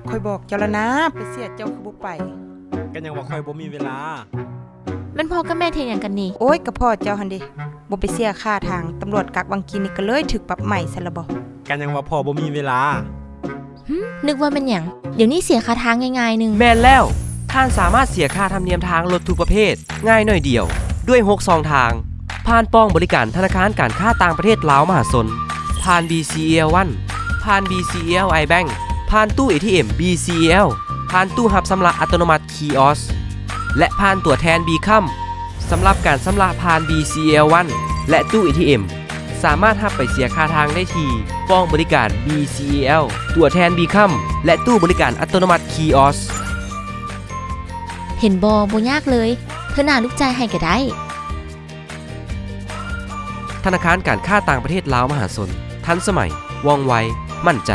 ຂ້ອຍບອກເຈົ້າແລ້ວນາ ໄປເສຍເຈົ້າຄືບໍ່ໄປ? ກໍຍັງວ່າຂ້ອຍບໍ່ມີເວລາ. ແມ່ນພໍ່ກັບແມ່ເຮັດຫຍັງກັນນີ້? ໂອ້ຍ ກໍພໍ່ເຈົ້າຫັ້ນເດ ບໍ່ໄປເສຍຄ່າທາງ ຕຳຫຼວດກັກວັງກີນນີ້ ກໍເລີຍຖືກປັບໃໝຊັ້ນລະບໍ? ກໍຍັງວ່າພໍ່ບໍ່ມີເວລາ. ຫຶ? ນຶກວ່າແມ່ນຫຍັງ? ດຽວນີ້ເສຍຄ່າທາງງ່າຍໆໜຶ່ງ. ແມ່ນແລ້ວ! ທ່ານສາມາດເສຍຄ່າທຳນຽມທາງລົດທຸກປະເພດ ງ່າຍໜ້ອຍດຽວ ດ້ວຍຫົກຊ່ອງທາງ: ຜ່ານປ່ອງບໍລິການທະນາຄານການຄ້າຕ່າງປະເທດລາວມະຫາຊົນ, ຜ່ານ BCEL One, ຜ່ານ BCEL iBank, ຜ່ານຕູ້ ATM BCEL, ຜ່ານຕູ້ຮັບຊຳລະອັດຕະໂນມັດ Kiosk ແລະ ຜ່ານຕົວແທນ Bcom. ສຳລັບການຊຳລະຜ່ານ BCEL One ແລະ ຕູ້ ATM ສາມາດຮັບໄປເສຍຄ່າທາງໄດ້ທີ່ ປ່ອງບໍລິການ BCEL, ຕົວແທນ Bcom ແລະ ຕູ້ບໍລິການອັດຕະໂນມັດ Kiosk. ເຫັນບໍ່? ບໍ່ຍາກເລີຍ. ເທື່ອໜ້າລູກຈ່າຍໃຫ້ກໍໄດ້. ທະນາຄານການຄ້າຕ່າງປະເທດລາວມະຫາຊົນ, ທັນສະໄໝ, ວ່ອງໄວ, ໝັ້ນໃຈ.